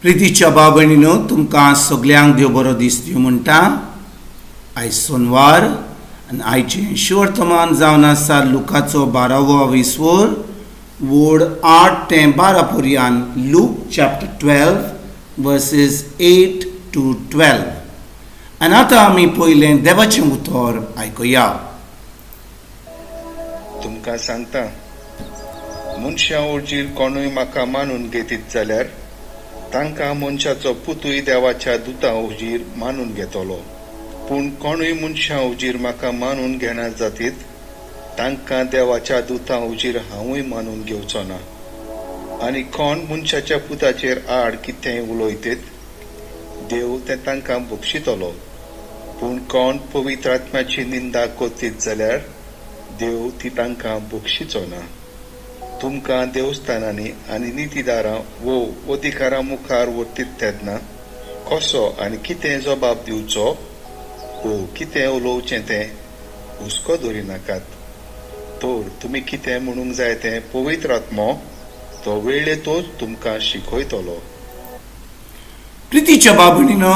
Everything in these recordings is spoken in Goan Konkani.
प्रितीच्या भाव भयणीनो, तुमकां सगल्यांक देव बरो दीस दिवं म्हणटा. आयज सोनवार आनी आयचें शिवर्तमान जावन आसा लुकाचो बारावो विस्वोर, वोड 8 ते 12 पर्यान. Luke chapter 12, verses 8 to 12. आनी आतां आमी पयलें देवाचें उतर आयकुया. तुमकां सांगता, मनशां हुजीर कोणूय म्हाका मानून घेतीत जाल्यार तांकां मनशाचो पुतूय देवाच्या दुतां हुजीर मानून घेतलो. पूण कोणूय मनशां हुजीर म्हाका मानून घेना जातीत, तांकां देवाच्या दुतां हुजीर हांवूय मानून घेवचो ना. आनी कोण मनशाच्या पुताचेर आड कितेंय उलयतीत, देव तें तांकां बक्षितलो. पूण कोण पवित्र आत्म्याची निंदा करतीत जाल्यार देव ती तांकां बक्षिचो ना. तुमकां देवस्थानांनी आनी नितीदारां वो अधिकारां मुखार व्हरतीत तेन्ना कसो आनी कितें जबाब दिवचो वो कितें उलोवचें तें हुस्को दवरिनाकात. तर तुमी कितें म्हणूंक जाय तें पवित्र आत्मो तो वेळेतोच तुमकां शिकयतलो. प्रितीच्या भाव भयणीनो,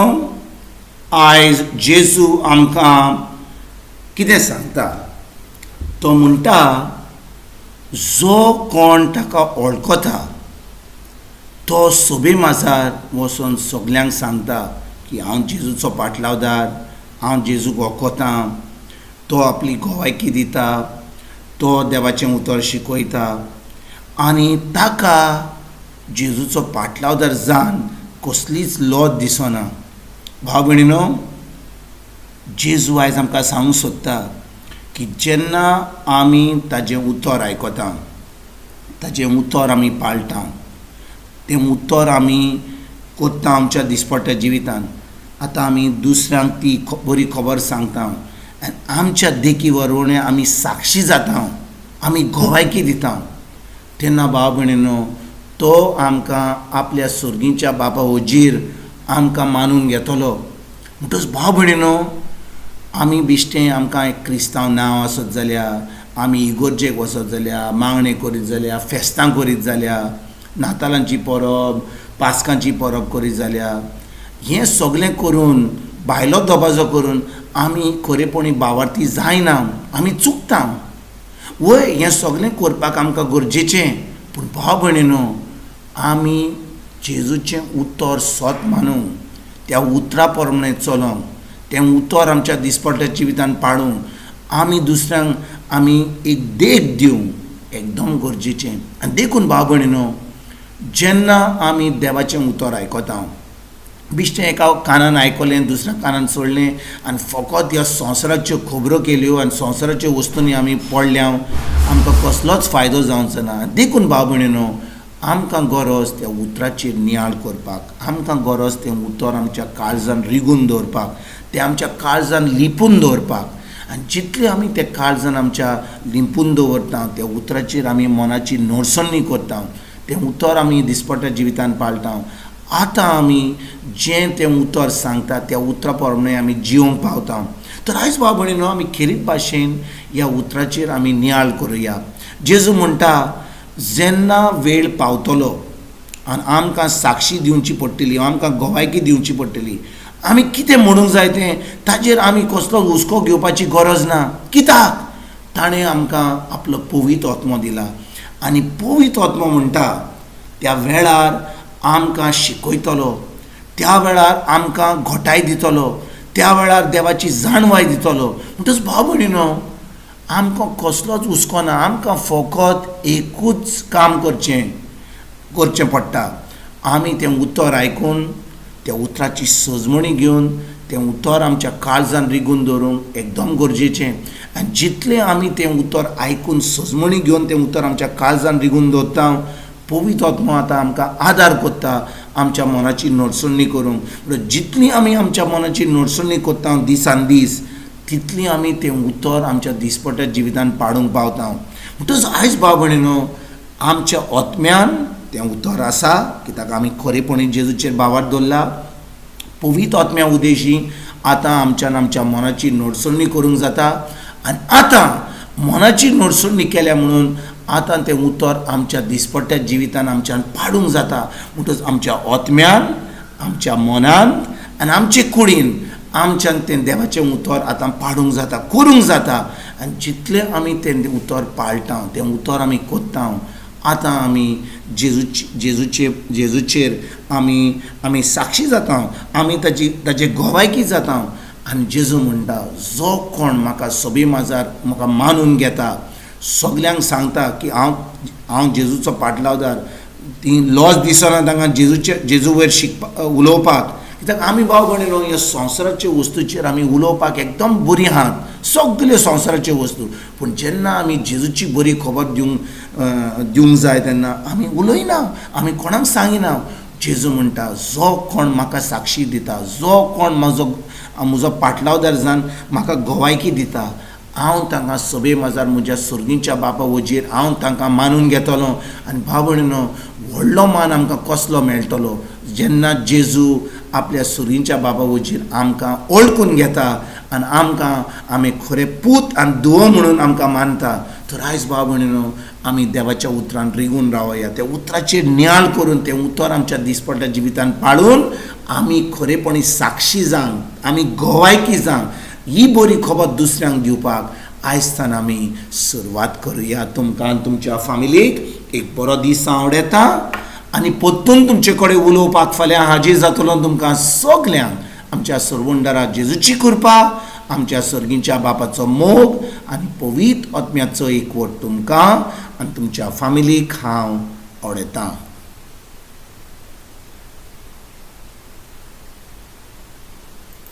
आयज जेजू आमकां कितें सांगता? तो म्हणटा, जो कोण ताका वळखता तो सभे माजार वचून सगल्यांक सांगता की हांव जेजूचो पाटलावदार, हांव जेजूक वळखतां. तो आपली गोवायकी दिता, तो देवाचें उतर शिकयता आनी ताका जेजूचो पाटलावदार जावन कसलीच लज दिसना. भाव भयणीनो, जेजू आयज आमकां सांगूंक सोदता की जेन्ना आमी ताजें उतर आयकता, ताजें उतर आमी पाळटा, तें उतर आमी कोत्ता आमच्या दिसपट्ट्या जिवितान, आतां आमी दुसऱ्यांक ती बरी खबर सांगता आनी आमच्या देखी वरवणे आमी साक्षी जाता, आमी गोवायकी दिता, तेन्ना भाव भयणीनो, तो आमकां आपल्या सर्गीच्या बापा हुजीर आमकां मानून घेतलो. म्हणटच भाव भयणीनो, आमी बिश्टें आमकां एक क्रिस्तांव नांव आसत जाल्यार, आमी इगोर्जेक वचत जाल्यार, मागणें करीत जाल्यार, फेस्तां करीत जाल्यार, नातालांची परब, पास्कांची परब करीत जाल्यार, हें सगळें करून, भायलो दबाजो करून आमी खरेपणी भावार्थी जायना, आमी चुकता. वय, हें सगळें करपाक आमकां गरजेचें, पूण भाव भयणीनो, आमी जेजूचें उतर सत मानूंक, त्या उतरा प्रमाणे चलोंक, तें उतर आमच्या दिसपट्ट्या जिवितान पाळूंक, आमी दुसऱ्यांक आमी एक देख दिवंक एकदम गरजेचें. आनी देखून भाव भयणीनो, जेन्ना आमी देवाचें उतर आयकता, बिश्टें एका कानान आयकलें, दुसऱ्या कानान सोडलें आनी फकत ह्या संवसाराच्यो खबरो केल्यो आनी संवसाराच्यो वस्तूंनी आमी पडल्या, आमकां कसलोच फायदो जावचो ना. देखून भाव भयणीनो, आमकां गरज त्या उतराचेर नियाळ करपाक, आमकां गरज तें उतर आमच्या काळजान रिगून दवरपाक, तें आमच्या काळजान लिपून दवरपाक. आनी जितलें आमी त्या काळजान आमच्या लिपून दवरता, त्या उतराचेर आमी मनाची नोडसणी करता, तें उतर आमी दिसपट्ट्या जिवितान पाळटा, आतां आमी जें तें उतर सांगता त्या उतरा प्रमाणे आमी जिवंक पावता. तर आयज भाव भयणीनो, आमी खेरीत भाशेन ह्या उतराचेर आमी नियाळ करुया. जेजू म्हणटा, जेन्ना वेळ पावतलो आनी आमकां साक्षी दिवची पडटली, आमकां गोवायकी दिवची पडटली, आमी कितें म्हणूंक जाय तें, ताजेर आमी कसलो हुस्को घेवपाची गरज ना. कित्याक? ताणें आमकां आपलो पवित्र आत्मो दिला आनी पवित्र आत्मो म्हणटा त्या वेळार आमकां शिकयतलो, त्या वेळार आमकां घटाय दितलो, त्या वेळार देवाची जाणवाय दितलो. म्हणटच भाव भयणीनो, आमकां कसलोच हुस्को ना. आमकां फकत एकूच काम करचें करचें पडटा. आमी तें उतर आयकून, त्या उतराची सजमणी घेवन, तें उतर आमच्या काळजान रिगून दवरूंक एकदम गरजेचें. आनी जितलें आमी तें उतर आयकून, सजमणी घेवन, तें उतर आमच्या काळजान रिगून दवरता, पवित्र आत्मो आतां आमकां आदार करता आमच्या मनाची नडसणी करूंक. म्हणून जितली आमी आमच्या मनाची नडसणी करता दिसान दीस, तितली आमी तें उतर आमच्या दिसपट्ट्या जिवितान पाडूंक पावता. म्हणटच आयज भाव भयणीनो, आमच्या आत्म्यान तें उतर आसा, कित्याक आमी खरेपणी जेजूचेर भावार्थ दवरला. पवित्र आत्म्या उदेशी आतां आमच्यान आमच्या मनाची नडसणी करूंक जाता. आनी आतां मनाची नडसणी केल्या म्हणून आतां तें उतर आमच्या दिसपट्ट्या जिवितान आमच्यान पाडूंक जाता. म्हणटच आमच्या आत्म्यान, आमच्या मनान आनी आमचे कुडीन आमच्यान तें देवाचें उतर आतां पाडूंक जाता, करूंक जाता. आनी जितलें आमी तें उतर पाळटा, तें उतर आमी कोत्ता, आतां आमी जेजूचेर आमी साक्षी जाता, आमी ताची गवायकी जाता. आनी जेजू म्हणटा, जो कोण म्हाका सभे माजार म्हाका मानून घेता, सगल्यांक सांगता की हांव जेजूचो पाटलावदार, ती लॉज दिसना तांकां जेजू वयर शिकपा उलोवपाक. कित्याक आमी भाव भयणीनो ह्या संवसाराच्या वस्तूचेर आमी उलोवपाक एकदम बरी आहात, सगल्यो संवसाराच्यो वस्तू. पूण जेन्ना आमी जेजूची बरी खबर दिवंक जाय तेन्ना आमी उलयना, आमी कोणाक सांगिना. जेजू म्हणटा, जो कोण म्हाका साक्षी दिता, जो कोण म्हजो पाटलावदार जावन म्हाका गवायकी दिता, हांव तांकां सभे माजार म्हज्या सर्गीच्या बापा वजीर हांव तांकां मानून घेतलो. आनी भाव भयणीनो, व्हडलो मान आमकां कसलो मेळटलो जेन्ना जेजू आपल्या सर्गीच्या बापा वजीर आमकां वळखून घेता आनी आमकां आमी खरे पूत आनी धुवो म्हणून आमकां मानता. तर आयज भाव भयणीनो आमी देवाच्या उतरान रिगून रावया, त्या उतराचेर नियाळ करून तें उतर आमच्या दिसपट्ट्या जिवितान पाळून आमी खरेपणी साक्षी जावन, आमी गवायकी जावन ही बरी खबर दुसऱ्यांक दिवपाक आयजतान आमी सुरवात करुया. तुमकां तुमच्या फामिलीक एक बरो दीस आवडटा आनी परतून तुमचे कडेन उलोवपाक फाल्यां हाजीर जातलो. तुमकां सगल्यांक आमच्या सरवंडरा जेजूची कृपा, आमच्या सर्गीच्या बापाचो मोग आनी पवित्र आत्म्याचो एकवट तुमकां आनी तुमच्या फामिलीक हांव आवडटा.